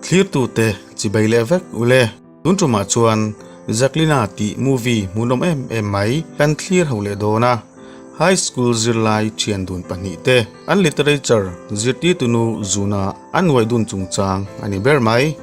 Thlirtute chibai leh vek ule. Tun tumah chuan Jacqueline-a tih movie hmuhnawm em em mai kan thlir ho leh dawn a. High school zirlai thian dun pahnihte an literature zirtirtunu zuna an uai dun chungchang a ni ber mai.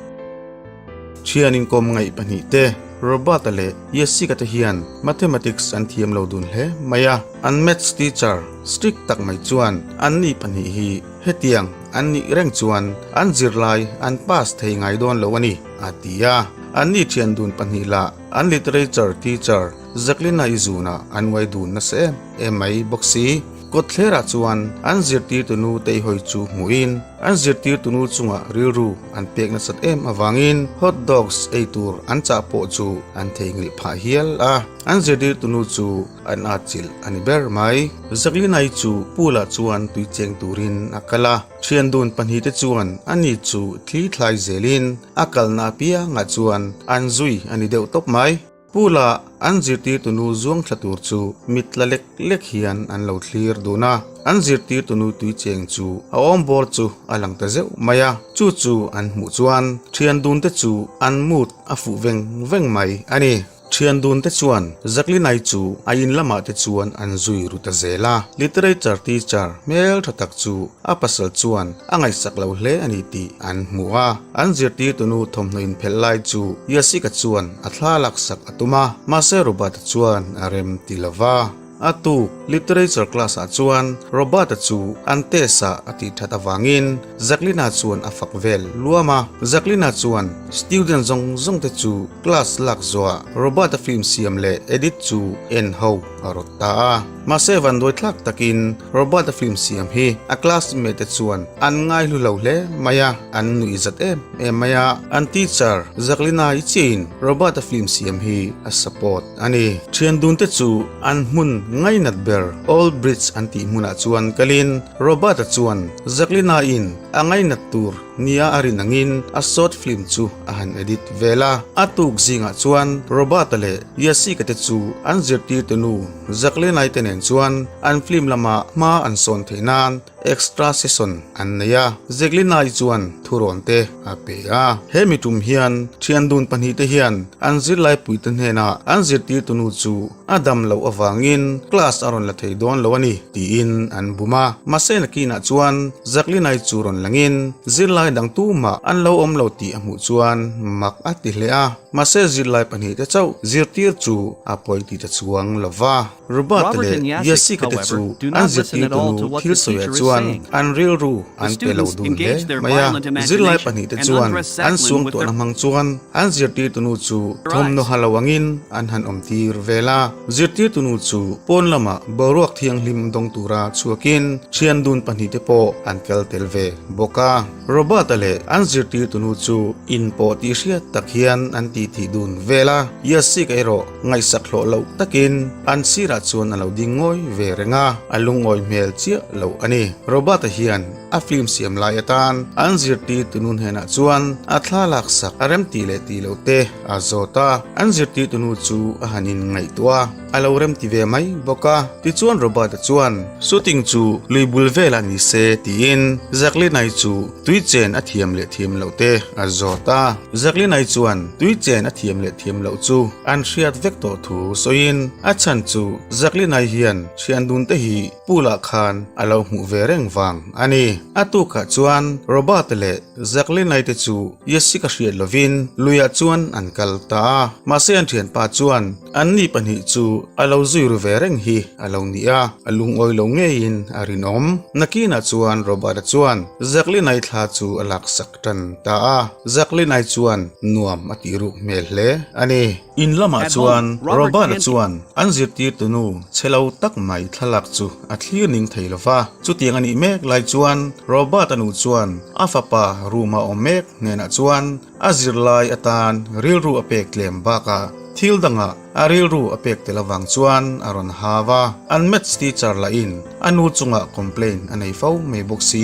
Thian inkawm ngaih pahnihte Robert-a leh Jessica te hian Mathematics an thiam lo dun hle mai a. An Maths teacher strict tak mai chuan anni pahnih hi hetiang an nih reng chuan an zirlai an pass thei ngai dawn lo a ni, a ti a. Anni thian dun pahnih lah an Literature teacher Jacqueline-i zunah an uai dun nasa em em mai bawk si. Kawtthlerah chuan an zirtirtunu teihawi chu hmuhin an zirtirtunu chungah rilru an pek nasat em avangin hot dogs ei tur an chah pawh chu an theihnghilh phah hial a, an zirtirtunu chu an atchilh a ni ber mai. Zaklinai chu pool ah chuan tui cheng turin a kal a, thian dun pahnihte chuan ani chu thli thlai zelin a kalna apiangah chuan an zui a ni deuh tawp mai. Pool-a an zirtirtunu zuang thla tur chu mit tla lek lek hian an lo thlir dun a, an zirtirtunu tui cheng chu a awm bawr chu a lang ta zeuh mai a, chu chu an hmuh chuan thian dun te chu an mood a fuh veng veng mai a ni. Thian dun te chuan Jacqueline-i chu a in lamah te chuan an zui ru ta zel a, literature teacher hmel tha tak chu a pasal chuan a ngaihsak lo hle a ni tih an hmu a, an zirtirtunu thawmhnaw inphelh lai chu Yasika chuan a thla laksak a tum a, mahse Robert-a chuan a rem ti lo va. A tuk Literature class ah chuan Robert-a chu an test ah a tih that avangin Jacqueline-a chuan a fak vel luam a. Jacqueline-a chuan student zawng zawng te chu class lak zawhah Robert-a film siam leh edit chu en ho a rawt ta a. Mahse vanduai thlak takin Robert-a film siam hi a classmate te chuan an ngaihlu lo hle mai a, an nuih zat em em mai a. An teacher Jacqueline-i chiahin Robert-a film siam hi a support a ni. Thian dun te chu an hmun ngainat ber Old Bridge an tih hmunah chuan kalin Robert-a chuan Jacqueline-i'n a ngainat tur nia a rin angin a short film chu a han edit vel a. A tuk zingah chuan Robert-a leh Yasika te chu an zirtirtu nu Jacqueline-i te nen chuan an film lama hma an sawn theih nan extra session an nei a. Jacqueline-i chuan thurawn te a pe a. He mi tum hian thian dun pahnihte hian an zirlaipuite hnenah an zirtirtu nu chu A dam loh avangin class a rawn la thei dawn lo a ni, tiin an bum a. Mahse nakinah chuan Jacqueline-i chu rawn langin zirlai dang tumah an lo awm lo tih a hmuh chuan mak a ti hle a. Mahse zirlai pahnihte chauh zirtir chu a pawi ti ta chuang lo va. Robert leh Jessica te chu an zirtirtunu thil sawiah chuan an rilru an pe lo dun hle mai a. Zirlai pahnihte chuan an suangtuahna hmang chuan An zirtirtunu chu thawmhnaw ha lo angin an han awmtir vel a. Zirtirtunu chu pawn lamah boruak thianghlim dawng tura chhuakin thian dun pahnihte pawh an kal tel ve bawk a. Robert-a leh an zirtirtunu chu inpawh tih hriat tak hian an titi dun vel a. Yasik erawh ngaihsak hlawh loh takin an sirah chuan a lo ding ngawi ve reng a, a lungawi hmel chiah lo a ni. Robert-a hian A film siam lai atan an zirtirtunu hnenah chuan a thla laksak a rem tih leh tih loh te a zawt a, an zirtirtunu chu a han in ngaihtuah a, a lo rem ti ve mai bawk a. Tichuan Robert-a chuan shooting chu lui bul velah ni se tiin Jacqueline-i chu tui chen a thiam leh thiam loh te a zawt a. Jacqueline-i chuan tui chen a thiam leh thiam loh chu an hriat vek tawh thu sawiin a chhan chu Jacqueline-i hian thian dun te hi Pool-ah khan a lo hmuh ve reng vang a ni. A tukah chuan Robert leh Jacqueline-i te chu Jessica hriat lovin luiah chuan an kal ta a. Mahse an thianpa chuan anni pahnih chu a lo zui ru ve reng hi a lo ni a, a lungawi lo ngeiin a rinawm. Nakinah chuan Robert-a chuan Jacqueline-i thla chu a laksak tan ta a, Jacqueline-i chuan nuam a tih ruk hmel hle a ni. In lamah chuan Robert-a chuan an zirtirtunu chhe lo tak mai thlalak chu a thlir ning thei lo va. Chutiang a nih mek lai chuan Robert-a nu chuan a fapa room-a awm mek hnenah chuan a zirlai atan rilru a pek tlem bakah thil dangah a rilru a pek tel avang chuan a rawn hau a. An maths teacher lahin a nu chungah complain a nei fo mai bawk si.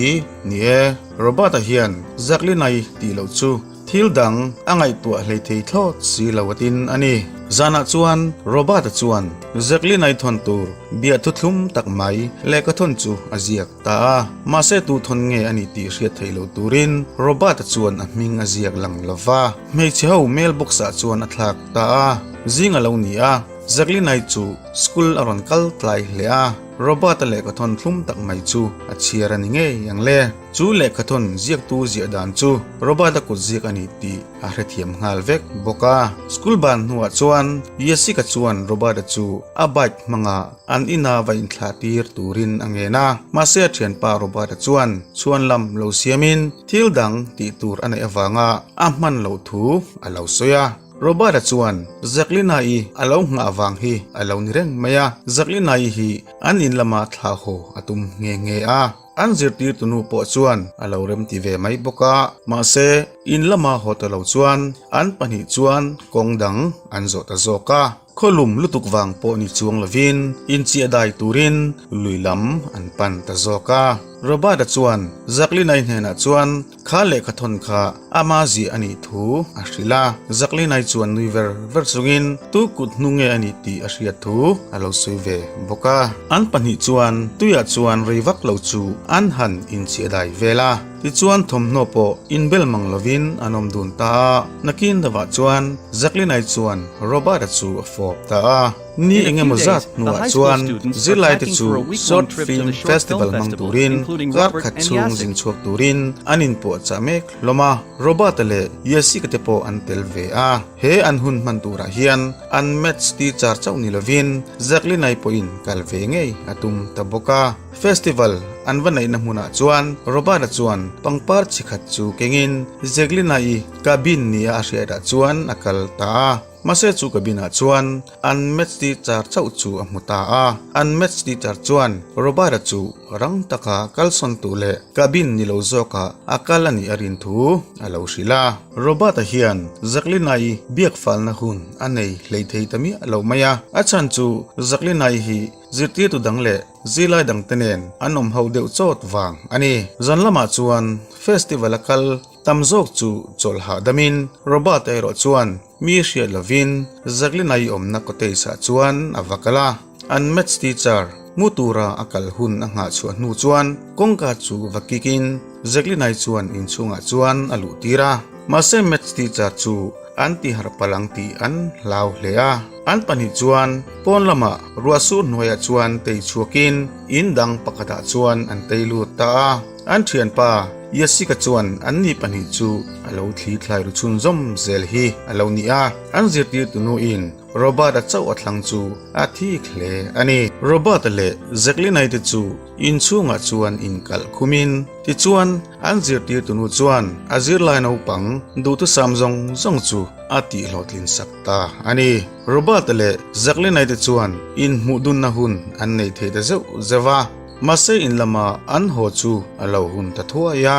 Ni e, Robert-a hian Jacqueline-i tih loh chu Thil dang a ngaihtuah hlei thei thlawt si lo atin a ni. Zanah chuan Robert-a chuan Jacqueline-i thawn tur biahthu thlum tak mai lehkhathawn chu a ziak ta a. Mahse tu thawn nge a nih tih hriat theih loh turin Robert-a chuan a hming a ziak lang lo va. Hmeichhe ho mail box-ah chuan a thlak ta a. Zing a lo ni a, Jacqueline-i chu school a rawn kal tlai hle a. Robert-a lehkhathawn thlum tak mai chu a chhiar a ni ngei ang le. Chu lehkhathawn ziaktu ziah dan chu Robert-a kut ziak a ni tih a hrethiam nghal vek bawk a. School ban hnuah chuan Yesika chuan Robert-a chu a bike hmanga an ina va inthlah tir turin a ngen a. Mahse a thianpa Robert-a chuan chhuan lam lo siamin thil dang tih tur a neih avanga a hman loh thu a lo sawi a. Robert-a chuan Jacqueline-i a lo nghah vang hi a lo ni reng mai a, Jacqueline-i hi an in lama thlah haw a tum nghe nghe a. An zirtirtu nu pawh chuan a lo remti ve mai bawk a, mahse in lama haw ta lo chuan an pahnih chuan kawng dang an zawh ta zawk a. Khawlum lutuk vang pawh ni chuang lovin inchiah dai turin lui lam an pan ta zawk a. Robert-a chuan Jacqueline-i hnenah chuan Kha lehkha thawn kha ama ziah a nih thu a hrilh a, Jacqueline-i chuan nui ver ver chungin tu kut hnu nge a nih tih a hriat thu a lo sawi ve bawk a. An pahnih chuan tuiah chuan rei vak lo chu an han inchiah dai vel a, tichuan thawmhnaw pawh inbel mang lovin an awm dun ta a. Nakin deuhah chuan Jacqueline-i chuan Robert-a chu a fawp ta a. Ni In a eng few emaw days, zat the hnuah high school chuan students are zirlaite packing chu for a week-long Short trip to Film the Short Film Festival hmang Festival, turin including kar Robert khat and chhung Yasik. zin chhuak turin an inpuahchah mek hlawm a. Robert-a leh Yasik-a te pawh an tel ve a. He an hun hman turah hian an maths teacher chauh ni lovin Jacqueline-i pawhin kal ve ngei a tum ta bawk a. Festival an va neihna hmunah chuan Robert-a chuan pangpar chi khat chu kengin Jacqueline-i cabin nia a hriatah chuan a kal ta a. Mahse chu cabin ah chuan an maths teacher chauh chu a hmu ta a, an maths teacher chuan Robert-a chu rang taka kalsawn tu leh cabin ni lo zawkah a kal a nih a rin thu a lo hrilh a. Robert-a hian Jacqueline-i biak falna hun a nei hlei thei ta miah lo mai a, a chhan chu Jacqueline-i hi zirtirtu dang leh zirlai dangte nen an awm ho deuh chawt vang a ni. Zan lamah chuan festival a kal Tam zawk chu chawlh hahdamin Robert erawh chuan mi hriat lovin Jacqueline-i awmna cottage-ah chuan a va kal a. An maths teacher mu tura a kal hun a nghah chhuah hnu chuan kawngka chu va kikin Jacqueline-i chuan inchhungah chuan a luh tir a. Mahse maths teacher chu an ti harh palh ang tih an hlau hle a. An pahnih chuan pawn lamah ruah sur hnuaiah chuan tei chhuakin in dang pakhatah chuan an tei lut ta a. An thianpa Yasika chuan anni pahnih chu a lo thli thlai ru chhunzawm zel hi a lo ni a, an zirtirtu nuin Robert-a chauh a thlang chu a thik hle a ni. Robert-a leh Jacqueline-i te chu inchhungah chuan inkalh khumin, tichuan an zirtirtu nu chuan a zirlai naupang duhthusam zawng zawng chu a tihhlawhtlin sak ta a ni. Robert-a leh Jacqueline-i te chuan inhmuh dunna hun an nei thei ta zeuh zeuh a. Mahse in lama an haw chu a lo hun ta thuai a.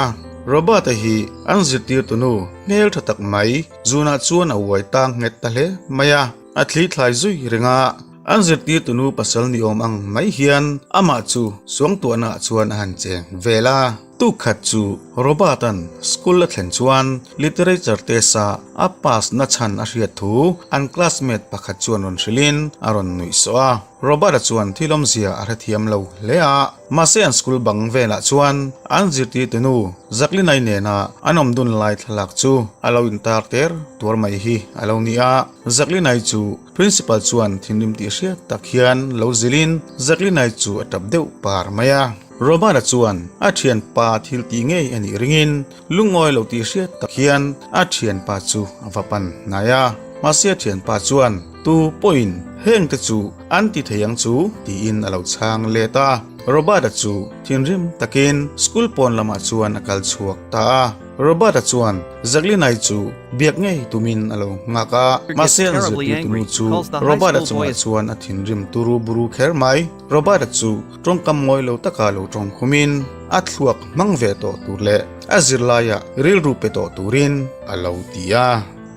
Robert-a hi an zirtirtu nu hmel tha tak mai zunah chuan a uai tang nghet ta hle mai a, a thli thlai zui reng a. An zirtirtu nu pasal ni awm ang mai hian amah chu suangtuahna ah chuan a han cheng vel a. Tuk khat chu Robert-a'n school a thlen chuan literature test-a a pass na chhan a hriat thu an classmate pakhat chuan rawn hrilhin a rawn nuih sawh a. Robert-a chuan thil awmzia a hrethiam lo hle a, mahse an school bang velah chuan an zirtirtu nu Jacqueline-i nena an awm dun lai thlalak chu a lo intar ter tuar mai hi a lo ni a. Jacqueline-i chu principal chuan thinrim tih hriat tak hian lo zilhin Jacqueline-i chu a tap deuh par mai a. Robert-a chuan a thianpa thil tih ngei a nih ringin Lungawi lo tih hriat tak hian a thianpa chu a va pan hnai a, mahse a thianpa chuan tu pawhin heng te chu an ti thei ang chu tiin a lo chhang let a. Robert-a chu thinrim takin school pawn lamah chuan a kal chhuak ta a. Robert-a chuan Jacqueline-i chu biak ngei tumin a lo nghak a, mahse an zirtirtu nu chu Robert-a chungah chuan a thinrim turu buru kher mai. Robert-a chu tawngkam ngawi lo taka lo tawng khumin a thluak hmang ve tawh tur leh a zirlaiah rilru pe tawh turin a lo ti a.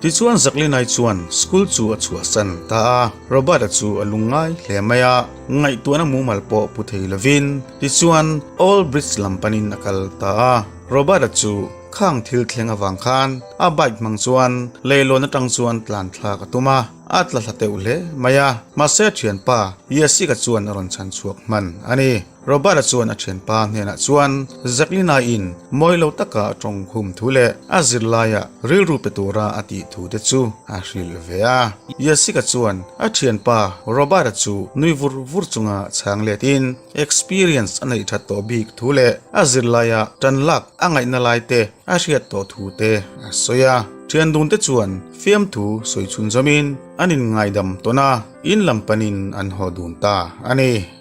Tichuan Jacqueline-i chuan school chu a chhuahsan ta a, Robert-a chu a lungngai hle mai a, ngaihtuahna mumal pawh pu thei lovin tichuan Old Bridge lam panin a kal ta a. Robert-a chu khang thil thleng avang khan a bike hmang chuan leilawn atang chuan tlan thlak a tum a. A tla hla teuh hle mai a, mahse a thianpa Yasika chuan a rawn chhan chhuak hman a ni. Robert-a chuan a thianpa hnenah chuan Jacqueline-in mawi lo taka a tawng khum thu leh a zirlaia rilru pe tura a tih thu te chu a hrilh ve a. Yasika chuan a thianpa Robert-a chu nui vur vur chunga chhang letin experience a neih that tawh bik thu leh a zirlaia tan lak a ngaihna lai te a hriat tawh thu te a sawi a. Thian dun te chuan fiamthu sawi chhunzawmin an inngaidam tawn a, in lam panin an haw dun ta a ni.